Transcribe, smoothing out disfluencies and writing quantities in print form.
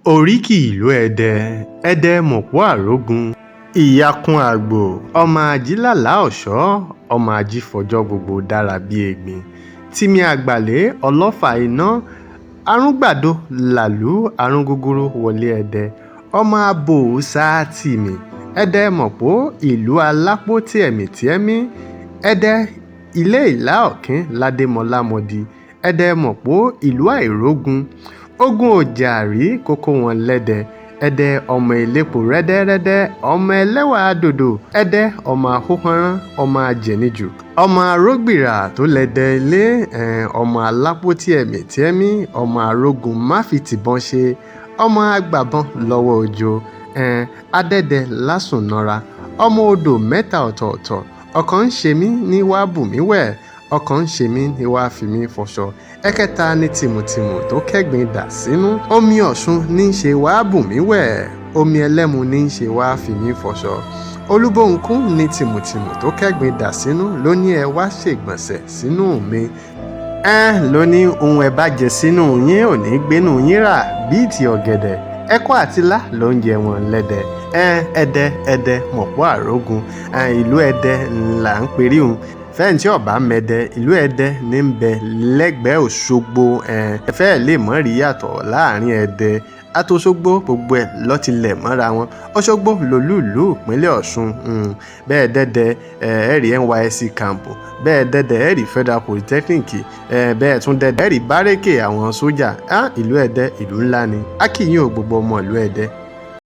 Oríkì ìlú Ẹdẹ, Ẹdẹ mọ̀pó àrógun, ìyàkùn àgbò, ọmọ ajílàlà ọ̀ṣọ́, ọmọ ajífọjọ́ gbogbo dára bíi egbin, tìmì àgbàlẹ ọlọ́fà iná, arúngbàdo làlú arúngúgúrú wọlé Ẹdẹ, ọmọ abòòṣà tìmì, Ẹdẹ mọ̀pó ìlú alápò tìẹ̀mì-tìẹ̀mí, Ẹdẹ ilé ìlá ọ̀kín ládémọlámọdì, Ẹdẹ mọ̀pó ìlú àìrógun, ogun ò jà rí kókó wọn lẹ́dẹ, Ẹdẹ ọmọ elépo rẹ́dẹ́rẹ́dẹ́, ọmọ ẹlẹ́wà dòdò, Ẹdẹ ọmọ ahóhánrán, ọmọ ajẹ̀nijù, ọmọ arógbìrà tó lẹ́dẹ ilé, ọmọ alápò tìẹ̀mì-tìẹ̀mí, ọmọ arógun máfìtìbọn ṣe, ọmọ agbàbọn lọ́wọ́ ojo, adẹ́dẹ lásùnnọra, ọmọ odò mẹ́ta ọ̀tọ̀ọ̀tọ̀, ọ̀kan ń ṣe mí ní wàá bù mí wẹ̀, ọ̀kan ń ṣe mí ní wàá fi mí fọṣọ, ẹ̀kẹta ní tìmùtìmù tó kẹ́gbin dà sínú, omi Ọ̀ṣun ní í ṣe wàá bù mí wẹ̀, omi ẹlẹ́mu ní í ṣe wàá fi mí fọṣọ, Olúbóhunkún ní tìmùtìmù tó kẹ́gbin dà sínú ló ní ẹ wá ṣègbọ̀nsẹ̀ sínú mi. Ló ní ohun ẹ bá jẹ sínú yín ò ní gbénú yín rà bíi ti ọ̀gẹ̀dẹ̀, ẹ̀kọ àtilá ló ń jẹ wọn lẹ́dẹ. Ẹdẹ Ẹdẹ mọ̀pó àrógun, ìlú Ẹdẹ là ń perí òun. Fẹ́ǹtí ọ̀bá mẹ́dẹ, ìlú Ẹdẹ ní ń bẹ lẹ́gbẹ̀ẹ́ Òṣogbo. Ẹ fẹ́ẹ̀ lè mọ̀ rí yàtọ̀ láàrin Ẹdẹ àtòṣogbo, gbogbo ẹ̀ ló ti lẹ̀ mọ́ra wọn. Òṣogbo lolúùlú ìpínlẹ̀ Ọ̀ṣun. Bẹ́ẹ̀ dẹ́dẹ, ẹ rí NYSC camp, bẹ́ẹ̀ dẹ́dẹ ẹ rí Federal Polytechnic, bẹ́ẹ̀ tún dẹ́dẹ ẹ rí bárẹ́kè àwọn sójà. Ìlú Ẹdẹ ìlú ńlá ni. A kí yín o gbogbo ọmọ ìlú Ẹdẹ.